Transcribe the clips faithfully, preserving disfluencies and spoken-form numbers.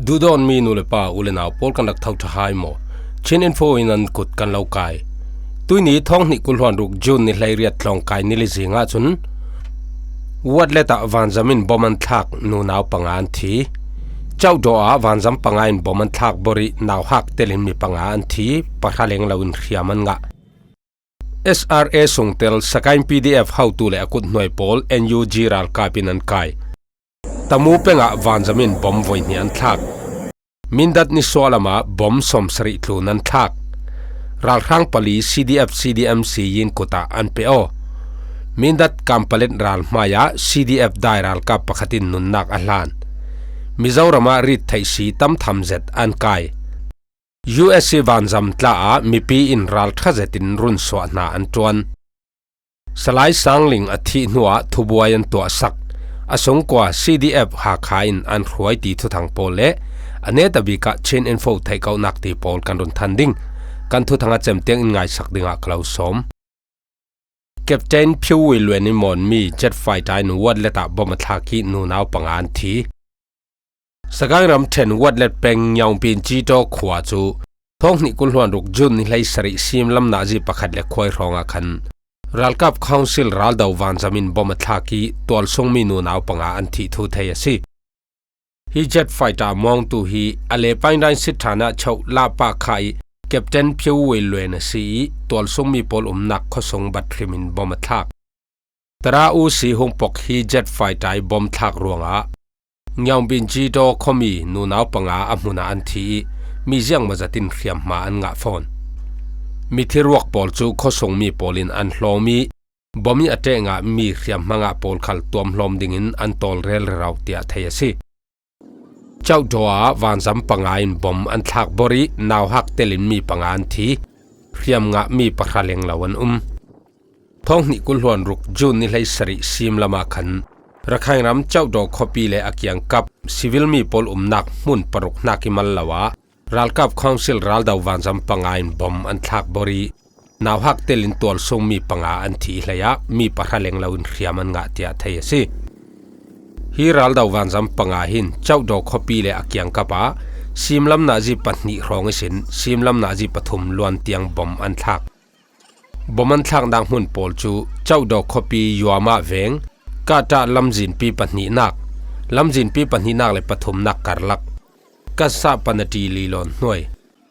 Duhdawtmi nu le pa, u le nau pawl, kan rak tho ṭha hai maw? Chin Info in an kut kan lo kai. Tuini thawng hnih kul hluan ruk June ni hleiriat tlawngkai ni le zingah cun Watlet ah vanzam in bom an thlak, nunau panga an thi. Chaudaw ah vanzam panga in bom an thlak bor ih nauhak telin mi panga an thi, pahra leng loin hriam an ngah. S R A sungtel Sakaing P D F hotu le a kut hnuai pawl N U G ralkap in an kai. Tamu pengah vanzam in bom voi hnih an thlak. Mindat nisuah lamah bom sawmsarih tlun an thlak. Ralhrang pali C D F C D M C in kutah an pe aw. Mindat Kampalet ral hmaiah C D F dai ralkap pakhat in nunnak a hlan. Mizoramah rit theih si tam tham zet an kai. U S A vanzam tla ah mipi in ralṭha zetin runsuah hna an ṭuan. Salai Sangling a thih hnuah thubuai an tuahsak. A sungkua C D F Hakha in an hruai ti thuthang pawl le a netabik ah Chin Info theihkohnak ti pawl kan run than ding. Kan thuthang a cem tiang in ngaisak dingah ka lo sawm. Captain Phiu Wei Luen ih mawnmi jet fighter in Watlet ah bom a thlak ih nunau panga an thi. Sagaing ramṭhen Watlet peng Nyaungpin Cito khua cu thawng hnih kul hluan ruk June ni hleisarih simlam nazi pakhat le khuai hrawngah khan ralkap Council raldo vanzam in bom a thlak ih tualsungmi nunau panga an thih thu thei a si. Hi jet fighter mawngtu hi a le Paindain sit ṭhan ah choh Lapa kha ih Captain Phiu Wei Luen a si ih tualsungmi pawl umnak khuasung bat hrim in bom a thlak. Tara U C hung pok hi jet fighter ih bom thlak ruangah Nyaungbin Jidaw khuami nunau panga a hmunah an thi ih mi ziangmawzat in hriamhma an ngah fawn. Mithi ruak pawl cu khuasungmi pawl in an hlawm ih bom ih a ṭeh ngah mi hriamhma ngah pawl khal tuamhlawm dingin an tawl rel rero tiah thei a si. Chauhdaw ah vanzam panga in bom an thlak bor ih nauhak telin mi panga an thi. Hriam ngah mi pahra lenglo an um. Thawng hnih kul hluan ruk June ni hleisarih simlam ah khan Rakhine ram Chauhdaw khuapi le a kiangkap civil mi pawl umnak hmun paruk hnak ih mal lo ah ralkap Council raldo vanzam panga in bom an thlak bor ih nauhak telin tualsungmi panga an thi ih hleiah mi pahra lenglo in hriam an ngah tiah thei a si. Hi raldo vanzam panga hin Chauhdaw khuapi le a kiangkap ah simlam nazi pahnih hrawng ihsin simlam nazi pathum luan tiang bom an thlak. Bom an thlaknak hmun pawl cu Chauhdaw khuapi Yuamah veng, Kahṭah lamzinpi pahnihnak, lamzinpi pahnihnak le pathumnak karlak, Kansah Panati Lilawn hnuai,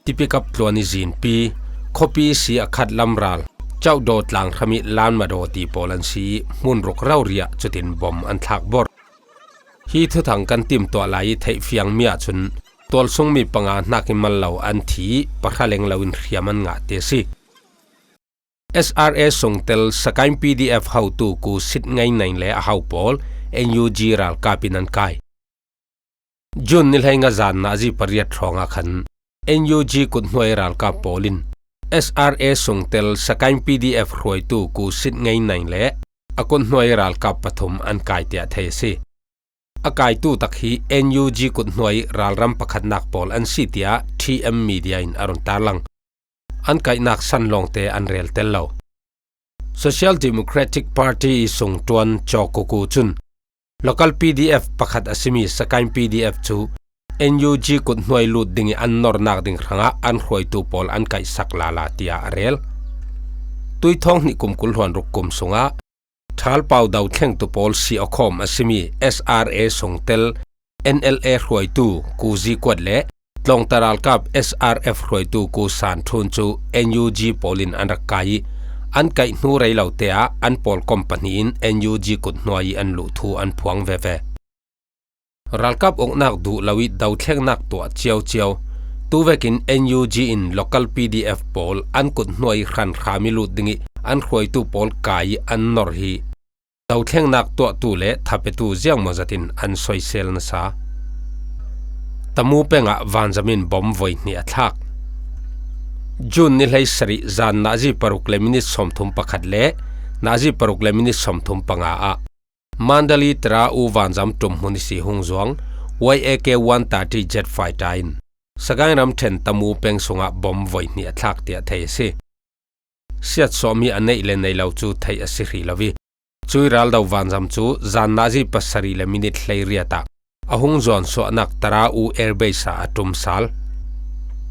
Tipikap tluan ih zinpi, khuapi ih si a khat lamral, Chauhdaw tlanghram ih Lanmadaw ti pawl an si ih hmun ruk rori ah cutin bom an thlak bor. Hi thuthang kan timtuah lai ih theihfiangmi ahcun tualsungmi panga hnak ih mal lo an thi ih pahra lenglo in hriam an ngah ti a si. S R A sungtel Sakaing P D F hotu Ku Sit Ngei Neng le a ho pawl N U G ralkap in an kai. June ni hleinga zan nazi pariat hrawngah khan N U G kuthnuai ralkap pawl in S R A sungtel Sakaing P D F hruaitu Ku Sit Ngei Neng le a kuthnuai ralkap pathum an kai tiah thei a si. A kaitu tak hi N U G kuthnuai ralram pakhatnak pawl an si tiah T M Media in a run tarlang. An kaihnak san lawngte an rel tel lo. Social Democratic Party ih sungṭuan Caw Ku Ku cun local P D F pakhat a simi Sakaing P D F cu N U G kuthnuai lut ding ih an nornak ding hrangah an hruaitu pawl an kaihsak lala tiah a rel. Tui thawng hnih kum kul hluan ruk kum sungah ṭhalpau dothlengtu pawl si awkhawm a simi S R A sungtel N L A hruaitu Ku Zi Kuat le tlawngta ralkap S R F hruaitu Ku San Ṭhun cu N U G pawl in an rak kai ih an kaih hnu rei lote ah an pawlkom pahnih in N U G kuthnuai ih an luh thu an phuang veve. Ralkap uknak duh lo ih dothlengnak tuah ciocio. Tuvekin N U G in local P D F pawl an kuthnuai hranhram ih lut ding ih an hruaitu pawl kai ih an nor hi dothlengnak tuahtu le thapetu ziangmawzat in an soisel nasa. Tamu pengah vanzam in bom voi hnih a thlak. June ni hleisarih zan nazi paruk le minit sawmthum pakhat le nazi paruk le minit sawmthum panga ah Mandalay Tara U vanzam ṭumhmun ihsi hung zuang Y A K one thirty jet fighter in Sagaing ramṭhen Tamu peng sungah bom voi hnih a thlak tiah thei a si. Siatsuahmi a neih le nei lo cu theih a si hrih lo ih, cui raldo vanzam cu zan nazi pasarih le minit hleiriat ah a hung zuan suahnak Tara U Air Base ah a ṭum sal.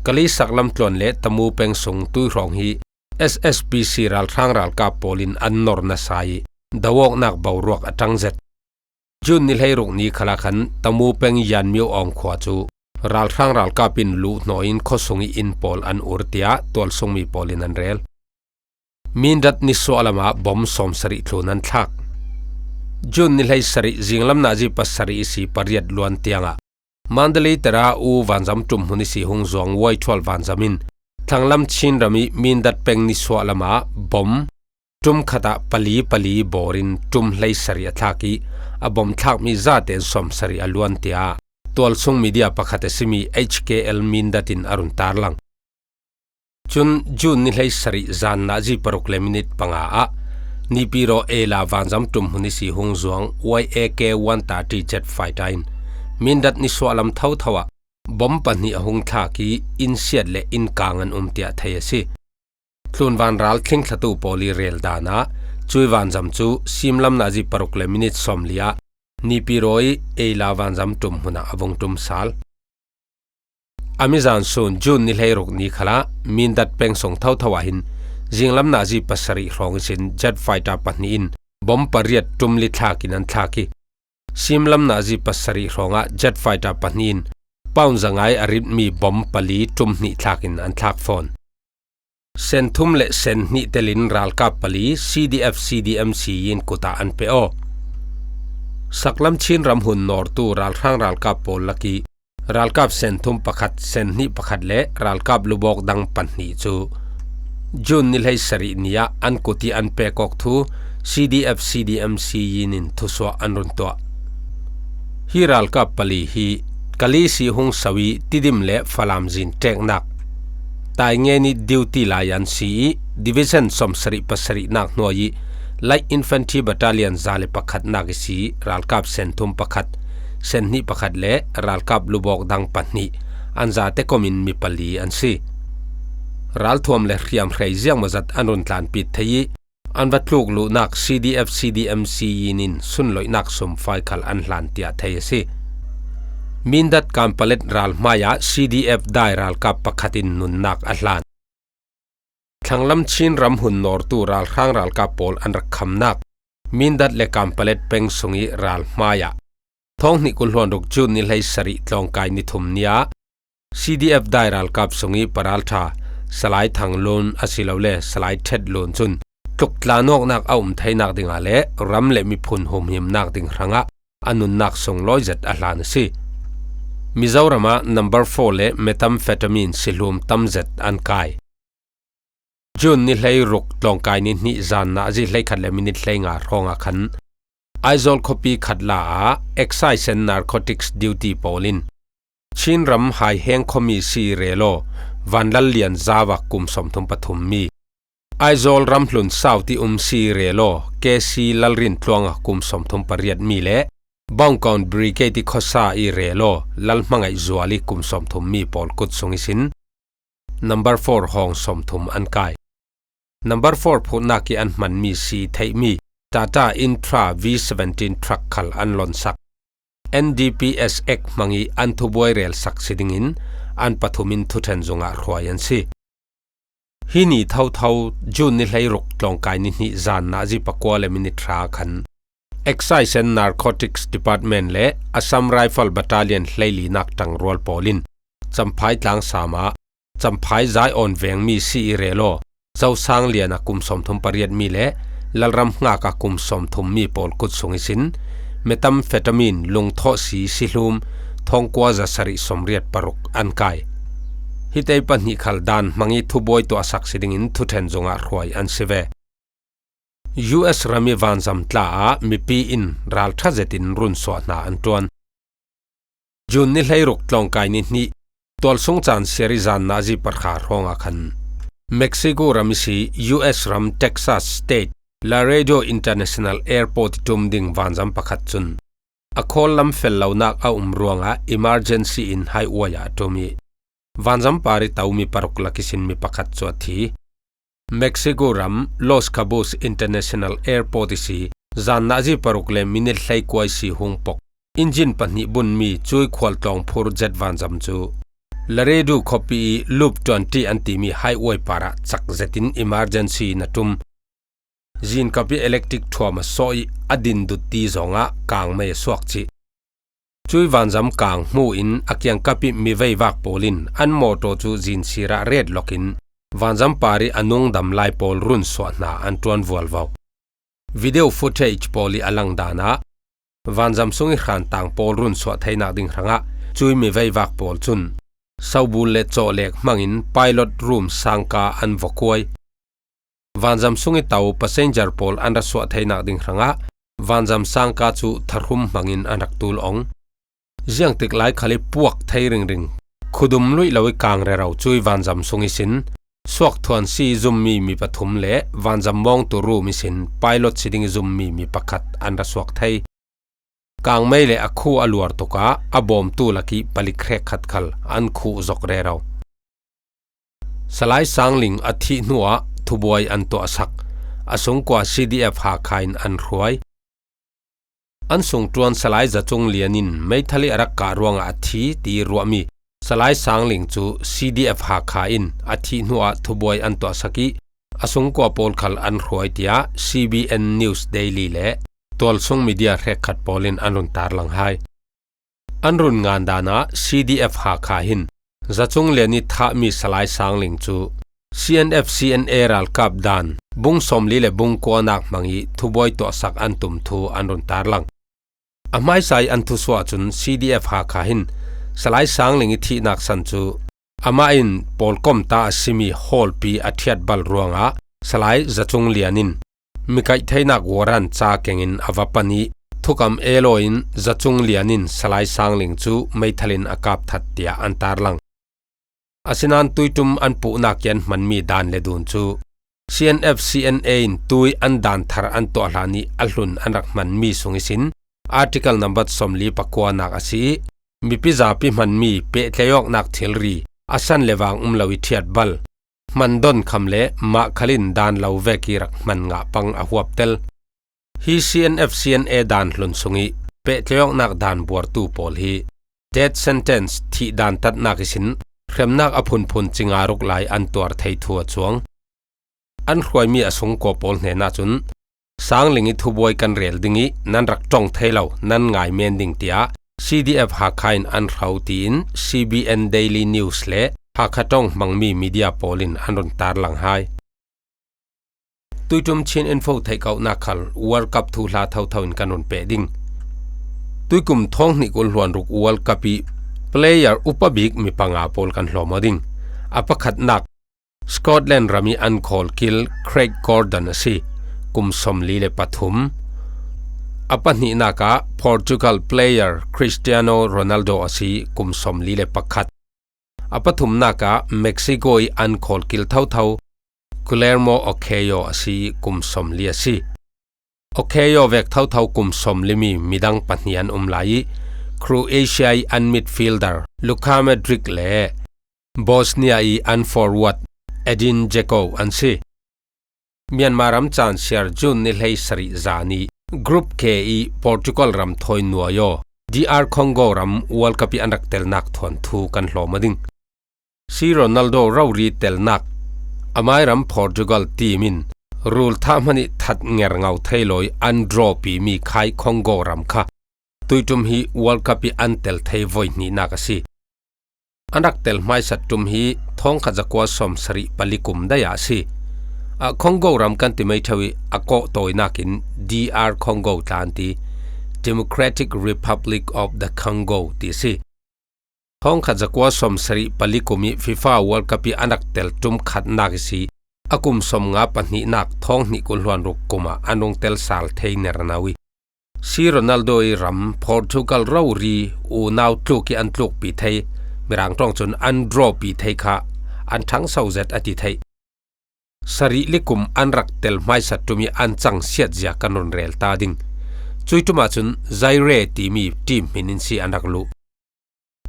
Kali saklam tluan le Tamu peng sung tuihrawng hi S S P C ralhrang ralkap pawl in an nor nasa i, do awknak boruak a ṭang zet. June ni hleiruk ni khalah khan Tamu peng Yanmyo Aung khua cu ralhrang ralkap in luh hnawi in khuasung i inn pawl an ur, tiah tualsungmi pawl in an rel. Mindat nisuah lamah bom sawmsarih tlun an thlak. June ni hleisarih zinglam nazi pasarih ihsi pariat luan tiangah Mandalay Tara U vanzam ṭum hmun ihsi hung zuang Y twelve vanzam in thlanglam Chin ram i Mindat peng nisuah lamah bom ṭum khatah pali pali bawr in ṭum hleisarih a thlak i, a bom thlakmi zaten sawmsarih a luan, tiah tualsung media pakhat a simi H K L Mindat in a run tarlang. Cun June ni hleisarih zan nazi paruk le minit panga ah Nipiro Ela vanzam ṭum hmun ihsi hung zuang Y A K one thirty jet fighter in Mindat nisuah lam thotho ah bom pahnih a hung thlak i, inn siat le inn kang an um, tiah thei a si. Tlunvan ral thlingthlatu pawl i rel dan ah cui vanzam cu simlam nazi paruk le minit sawmli ah Nipiro i Eila vanzam ṭum hmun ah a vung ṭum sal. A mizan sun June ni hleiruk ni khalah Mindat peng sung thotho ah hin zinglam nazi pasarih hrawng ihsin jet fighter pahnih in bom pariat ṭum li thlak in an thlak i, simlam nazi pasarih hrawngah jet fighter pahnih in pound zangai a ritmi bom pali ṭum hnih thlak in an thlak fawn. Sen thum le sen hnih telin ralkap pali C D F C D M C in kut ah an pe aw. Saklam Chin ram hun nawrtu ralhrang ralkap pawl lak i ralkap sen thum pakhat, sen hnih pakhat le ralkap lubawk dang pahnih cu June ni hleisarih ni ah an kut i an pek awk thu C D F C D M C in thusuah an run tuah. Hi ralkap pali hi Kali ihsi hung so i Tidim le Falam zin ṭeknak Taingen i duty lai an si i, division sawmsarih pasarihnak hnuai i Light Infantry Battalion za le pakhatnak ihsi ralkap sen thum pakhat, sen hnih pakhat le ralkap lubawk dang pahnih an zate kom in mi pali an si. Ralthuam le hriamhrei ziangmawzat an run tlanpit thei i, an va tluk luhnak C D F C D M C in sunloihnak sum fai khal an hlan tiah thei a si. Mindat Kanpalet ral hmaiah C D F dai ralkap pakhat in nunnak a hlan. Thlanglam Chin ram hun nawrtu ralhrang ralkap pawl an rak khamnak Mindat le Kanpalet peng sung i ral hmaiah thawng hnih kul hluan ruk June ni hleisarih tlawngkai ni thum ni ah C D F dai ralkap sung i paralṭha Salai Thang Lun asilole Salai Ṭhet Lun cun tluk tlanawknak a um theinak dingah le ram le miphun humhimnak ding hrangah a nunnak sunglawi zet a hlan a si. Mizoram ah number four le methamphetamine sihlum tam zet an kai. June ni hleiruk tlawngkai ni hnih zan nazi hleikhat le minit hleinga hrawngah khan Aizawl khuapi khatla ah Excise and Narcotics Duty pawl in Chin ram Hai Heng khuami si relo Vanlal Lian Zau a kum sawmthum pathum mi, Aizawl ramhlun South i um si relo K C Lalrin Tluang a kum sawmthum pariat mi le Bawngkawn Brigade i khuasa i relo Lalhmangaih Zual i kum sawmthum mi pawl kut sung ihsin number four hawng sawmthum an kai. Number four phutnak i an hmanmi si theihmi Tata Intra V seventeen truck khal an lonsak. N D P S Act hmang i an thubuai relsak si dingin an pathum in thuṭhen zungah hruai an si. Hi ni thotho June ni hleiruk tlawngkai ni hnih zan nazi pakua le minit hra khan Excise and Narcotics Department le Assam Rifle Battalion hleilinak ṭangrual pawl in Champhai tlang sam ah Champhai Zion vengmi si i relo Zosang Lian a kum sawmthum pariat mi le Lalram Hngak a kum sawmthum mi pawl kut sung ihsin methamphetamine lungthawh si sihlum thawngkua zasarih sawmriat paruk an kai. Hitei pahnih khal dan hmang i thubuai tuahsak si dingin thuṭhen zungah hruai an si ve. U S ram i vanzam tla ah mipi in ralṭha zetin runsuah hna an ṭuan. June ni hleiruk tlawngkai ni hnih tualsung caan siar i zan nazi pakhat hrawngah khan Mexico ram i si U S ram Texas State Laredo International Airport i ṭum ding vanzam pakhat cun a khawl lam fel lonak a um ruangah emergency in highway ah a ṭum i vanzam par i tomi paruk lak ihsin mi pakhat cu a thi. Mexico ram Los Cabos International Airport i si zan nazi paruk le minit hleikua i si hung pok Engine pahnih bun mi cui khualtlawng phur jet vanzam cu Laredo khuapi i Loop twenty an timi highway parah cak zetin emergency na ṭum. Zinkap i electric thuam a sawh i a din dut ti zawngah kangmei a suak cih. Cui vanzam kang hmu in a kiangkap i mi veivak pawl in an mawtaw cu zinsir ah ret lawk in vanzam par i a nungdam lai pawl run suah hna an ṭuan vualvo. Video footage pawl i a lang dan ah vanzam sung i hrantang pawl run suah theinak ding hrangah cui mi veivak pawl cun sobul le cawhlek hmangin pilot room sangka an va kuai. Vanzam sung i to passenger pawl an ra suah theinak ding hrangah vanzam sangka cu thahrum hmangin an rak tul ong. Ziangtik lai khal i puak thei ringring, khudum luih lo i kang rero cui vanzam sung i sin suak thuan si zummi mi pathum le vanzam mawngtu room i sin pilot si ding i zummi mi pakhat an ra suak thei. Kangmei le a khu a luar tuk ah a bawmtu lak i palik hrekkhat khal an khuh zok rero. Salai Sangling a thih hnuah thubuai an tuahsak, a sungkua C D F Hakha in an hruai. An sungṭuan Salai Zacung Lian in meithal i a rak kah ruangah a thi ti ruahmi Salai Sangling cu C D F Hakha in a thih hnuah thubuai an tuahsak i a sungkua pawl khal an hruai, tiah C B N News Daily le tualsung media hrekkhat pawl in an run tarlang hai. An run ngan dan ah C D F Hakha hin Zacung Lian i thahmi Salai Sangling cu C N F C N A ralkap dan bung sawmli le bung kuanak hmang i thubuai tuahsak an tum thu an run tarlang. A hmaisa i an thusuah cun C D F Hakha hin Salai Sangling i thihnak san cu amah in pawlkom ta a simi hawlpi a ṭhiat bal ruangah Salai Zacung Lian in mikaih theinak warrant ca kengin a va pan i thukam elaw in Zacung Lian in Salai Sangling cu meithal in a kap that tiah an tarlang. Asinain tuiṭum an puhnak i an hmanmi dan le dun cu C N F C N A in tui an dan thar an tuah hlan i a hlun an rak hmanmi sung ihsin Article number sawmli pakuanak a si i mipi zapi hmanmi pehtlaihawknak thilri a san le vang um lo i ṭhiat bal, hman don kham le mah khal in dan lo vek i rak hman ngah pang a huap tel. Hi C N F C N A dan hlun sung i pehtlaihawknak dan buartu pawl hi death sentence, thih dan tatnak ihsin hremnak a phunphun cinga ruk lai an tuar thei thu a cuang. An hruaimi a sungkua pawl hnenah cun Sangling i thubuai kan rel ding i nan rak ṭong thei lo, nan ngai men ding, tiah C D F Hakha in an hro, tiin C B N Daily News le Hakha ṭong hmangmi media pawl in an run tarlang hai. Tuiṭum Chin Info theihkauhnak khal World Cup thuhla thotho in kan run peh ding. Tuikum thawng hnih kul hluan ruk World Cup i player upa bik mi panga pawl kan hlawm aw ding. A pakhatnak Scotland ram i an khawl kil Craig Gordon a si, kum sawmli le pathum. A pahnihnak ah Portugal player Cristiano Ronaldo a si, kum sawmli le pakhat. A pathumnak ah Mexico i an khawl kil thotho Guillermo Okello a si, kum sawmli a si. Okello vek thotho kum sawmli mi midang pahnih an um lai i Croatia i an midfielder Luka Modric le Bosnia i an forward Edin Dzeko an si. Myanmar ram caan siar June ni hlei sarih zan i Group K i Portugal ram thawi nuai aw D R Congo ram World Cup i an rak telnak thuanthu kan hlawm aw ding. C Ronaldo rori telnak, amai ram Portugal team in rul thah hmanh i that ngerngo thei lawi an draw pimi khai Congo ram kha tuiṭum hi World Cup i an tel thei voi hnihnak a si. An rak tel hmaisa ṭum hi thawngkhat zakua sawmsarih pali kum dai ah a si. A Congo ram kan ti mai ṭheu i a kawh tawinak in D R Congo tla an ti, Democratic Republic of the Congo ti a si. Thawngkhat zakua sawmsarih pali kum i FIFA World Cup i an rak tel ṭum khatnak i si. A kum sawmnga pahnihnak thawng hnih kul hluan ruk kum ah an rung tel sal thei nerno i C Ronaldo i ram Portugal rori unau tluk i an tlukpi thei, Mirang ṭawng cun an draw pi thei kha an ṭhangso zet a ti theih. Sarih li kum an rak tel hmaisa ṭum i an cang siatzia kan run rel ta ding. Cuih ṭum ahcun Zaire timi team hmin in si an rak luh.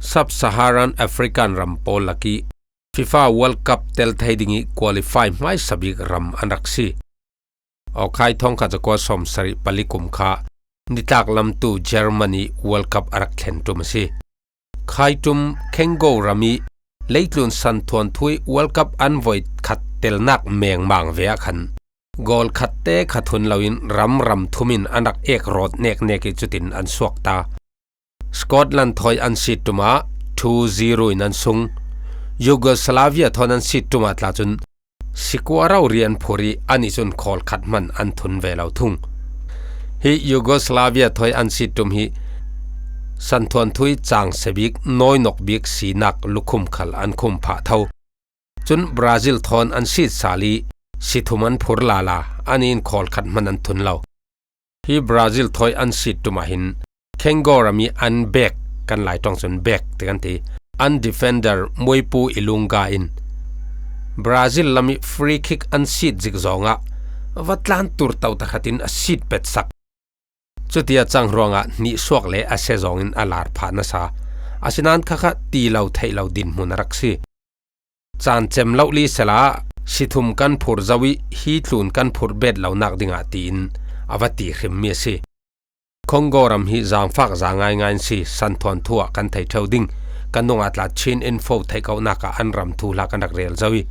Sub-Saharan African ram pawl lak i FIFA World Cup tel thei ding i qualify hmaisa bik ram an rak si. Aw khai thawngkhat zakua sawmsarih pali kum kha nitlak lamtu Germany World Cup a rak thlen ṭum a si. Khaiṭum Congo ram ih leitlun santhuanthu ih World Cup an voi khat telnak mengmang ve ah khan goal khat te khat hun loin ram ram thum in an rak ek rawt neknek ih cutin an suakta. Scotland thawi an sit ṭum ah two zero in an sung. Yugoslavia thawn an sit ṭum ah tla cun sikua rori an phur ih anih cun khawl khat hman an thun ve lo thung. Hi Yugoslavia thawi an sit ṭum hi santhuanthu ih cangse bik, nawinok bik sinak lukhum khal an khum phah tho. Cun Brazil thawn an sit sal ih sithum an phur lala, anih in khawl khat hman an thun lo. Hi Brazil thawi an sit ṭum ah hin Congo ram ih an back, kan Lai ṭawng cun back ti kan ti, an defender Muipu Ilunga in Brazil lam ih free kick an sit zik zawngah va tlan tur to tahratin a sit petsak. Cuti a cang ruangah hnihsuak le a se zawngin a lar phah nasa. Asinain khakha ti lo theih lo dinhmun a rak si. Caan cem lohli sela sithum kan phur zo ih hi tlun kan phurh bet lonak dingah tiin a va ti hrimmi a si. Congo ram hi zaangfak za ngaingai an si, santhuanthu ah kan thei ṭheu ding. Kan nungah tla Chin Info theihkohnak ah an ram thuhla kan rak rel zo ih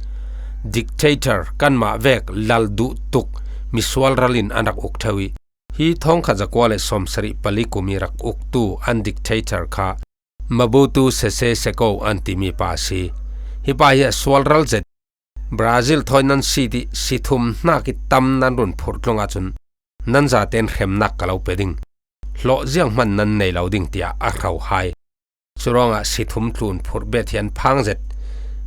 dictator, kanmah vek lal duh tuk misual ral in an rak uk ṭheu ih hi thawngkhat zakua le sawmsarih pali kum ih rak uktu an dictator kha Mobutu Sese Seko an timi pa a si. Hi pa hi a sual ral zet. Brazil thawi nan sit ih sithum hnak ih tam nan run phurh tlung ahcun nan zatein hremnak ka lo pe ding. Hlawh zianghman nan nei lo ding, tiah a hro hai. Curuangah sithum tlun phurh bet hi an phang zet.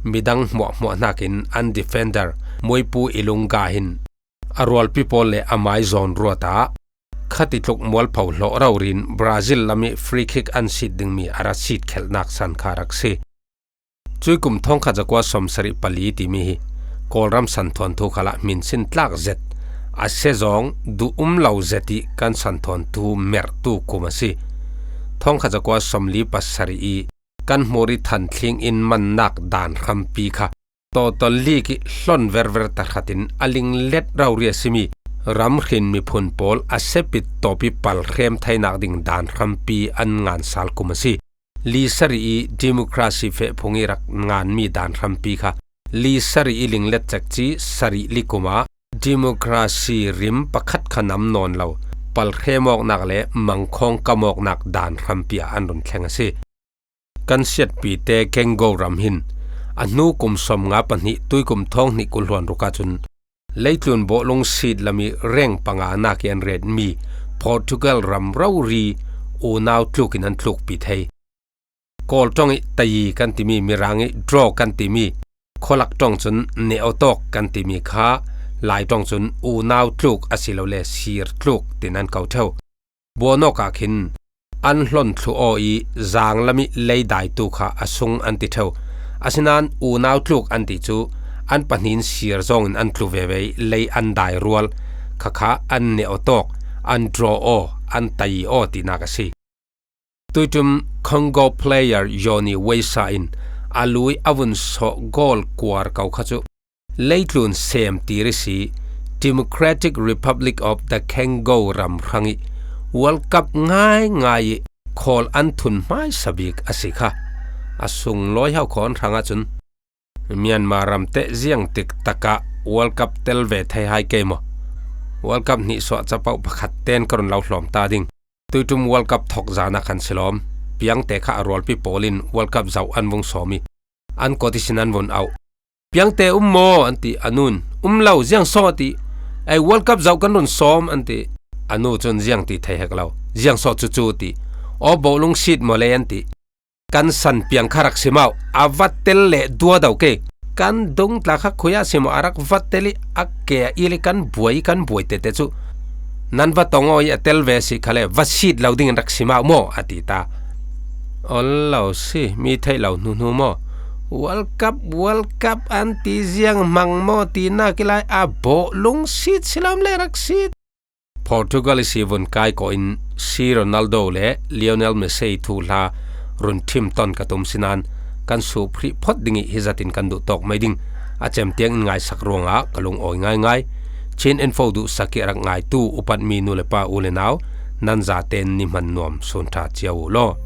Midang hmuahhmuah hnakin an defender Muipu Ilunga hin a rualpi pawl le a mai zawn ruat ah khatitluk mualpho hlawh rori in Brazil lam ih free kick an sit dingmi a ra sit khelhnak san kha rak si. Cui kum thawngkhat zakua sawmsarih pali timi hi Kawlram santhuanthu khalah hminsin tlak zet, a se zawng duh um lo zet ih kan santhuanthu merhtu kum a si. Thawngkhat zakua sawmli pasarih ih kan hmur ih thanthling in mannak daan hrampi kha tawtaw lik ih hlon verver tahratin a linglet rori a simi ramhrin miphun pawl a sepit tawp ih palhrem theinak ding daan hrampi an ngan sal kum a si. Li sarih ih democracy fehphung ih rak nganmi daan hrampi kha li sarih ih linglet cekci sarih li kum ah democracy rim pakhat kha nam nawn lo palhrem awknak le mangkhawng kam awknak daan hrampi ah an run thleng a si. Kan siatpite Congo ram hin a hnu kum sawmnga pahnih, tuikum thawng hnih kul hluan ruk ahcun leitlun bawhlung sit lam ih reng panganak ih an retmi Portugal ram rori unau tluk in an tlukpi thei. Kawl ṭawng ih tayi kan timi, Mirang ih draw kan timi, khualak ṭawng cun nehawtawk kan timi kha Lai ṭawng cun unau tluk asilole sir tluk tin an ko ṭheu. Buan awkah khin an hlon thluh aw ih zaang lam ih lei daitu kha a sung an ti ṭheu. Asinain unau tluk an ti cu an pahnih in sir zawngin an tlu veve ih lei an dai rual, khakha an nehawtawk, an draw aw, an tayi aw tinak a si. Tuiṭum Congo player Yoni Weisa in a lui a vun sawh goal kuar ko kha cu leitlun sem tir ihsi Democratic Republic of the Congo ram hrangih World Cup ngaingai ih khawl an thun hmaisa bik a si kha. A sunglawi hauh khawn hrangah cun Myanmar ram teh ziang tik takah World Cup tel ve thei hai kei maw? World Cup hnihsuah capoh pakhat ten ka run lo hlawm ta ding. Tuiṭum World Cup thok zan ah khan si lawm. Piangte kha a rualpi pawl in World Cup zoh an vung sawm ih an kawt ihsin an vun auh. Piangte um maw? An ti. A nun, um lo, ziang saw? A ti. Ei, World Cup zoh kan run sawm, an ti. A nu cun ziang ti thei hek lo. Ziang saw cucu? A ti. Aw, bawhlung sit maw le? An ti. Kan san piang kha rak si mauh, a va tel le duado kei. Kan dungtla kha khui ah si maw, a rak va tel ih a ke a il ih kan buai, kan buai tete cu. Nan va tong aw ih a tel ve si khale, va sit lo dingin rak si mauh maw? A ti ta. Ol lo si, mi theih lo hnuhnu maw? World Cup, World Cup an ti ziang hmang maw tinak ih lai a bawhlung sit si lawm le rak sit. Portugal ihsi vun kai kawh in C Ronaldo le Lionel Messi thuhla run ṭhim ton ka tum sinan kan sup hrih phot ding ih hi zatin kan duh tawk mai ding. A cem tiang in ngaisak ruangah ka lungawi ngaingai. Chin Info duhsak ih a rak ngaitu upatmi nu le pa, u le nau, nan zaten ni hman nuam suan ṭha cia u law.